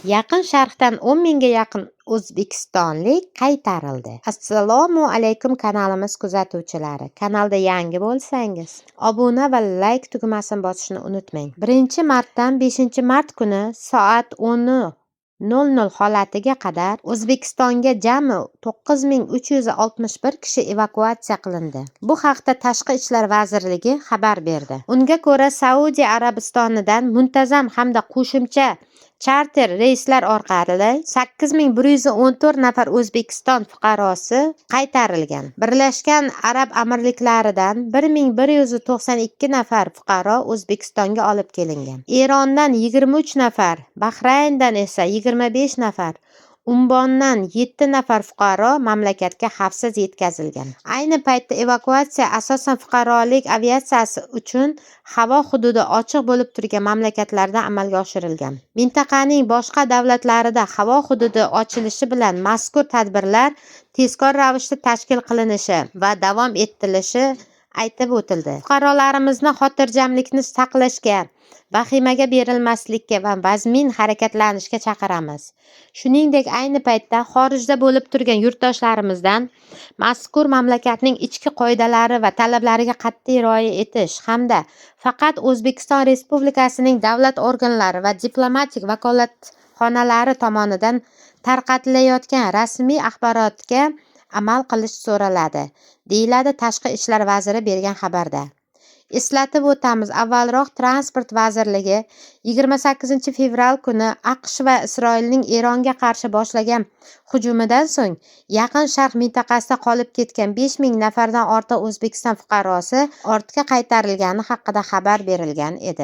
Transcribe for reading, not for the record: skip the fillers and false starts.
Yaqin Sharqdan 10 mingga yaqin o'zbekistonlik qaytarildi. Assalomu alaykum, kanalimiz kuzatuvchilari. Kanalda yangi bo'lsangiz, obuna va layk tugmasini bosishni unutmang. 1-martdan 5-mart kuni soat 10:00 holatiga qadar O'zbekistonga jami 9361 kishi evakuatsiya qilindi. Bu haqda Tashqi ishlar vazirligi xabar berdi. Unga ko'ra, Saudiya Arabistonidan muntazam hamda qo'shimcha charter reyslar orqali 8114 nafar O'zbekiston fuqarosi qaytarilgan. Birlashgan Arab Amirliklaridan 1192 nafar fuqaro O'zbekistonga olib kelingan. Erondan 23 nafar, Bahrayndan esa 25 nafar, Ummondan 7 nafar fuqaro mamlakatga xavfsiz yetkazilgan. Ayni paytda evakuatsiya asosan fuqarolik aviatsiyasi uchun havo hududi ochiq bo'lib turgan mamlakatlarda amalga oshirilgan. Mintaqaning boshqa davlatlarida havo hududi ochilishi bilan mazkur tadbirlar tezkor ravishda tashkil qilinishi va davom ettirilishi aytib o'tildi. Fuqarolarimizni xotirjamlikni saqlashga, vahimaga berilmaslikka va vazmin harakatlanishga chaqiramiz. Shuningdek, ayni paytda xorijda bo'lib turgan yurtdoshlarimizdan mazkur mamlakatning ichki qoidalari va talablariga qat'iy rioya etish hamda faqat O'zbekiston Respublikasining davlat organlari va diplomatik vakolatxonalari tomonidan tarqatilayotgan rasmiy axborotga amal qilish so'raladi, deyiladi Tashqi ishlar vaziri bergan xabarda. Eslatib o'tamiz, avvalroq Transport vazirligi 28-fevral kuni AQSh va Isroilning Eronga qarshi boshlagan hujumidan so'ng Yaqin Sharq mintaqasida qolib ketgan 5000 nafardan ortiq O'zbekiston fuqarosi ortga qaytarilgani haqida xabar berilgan edi.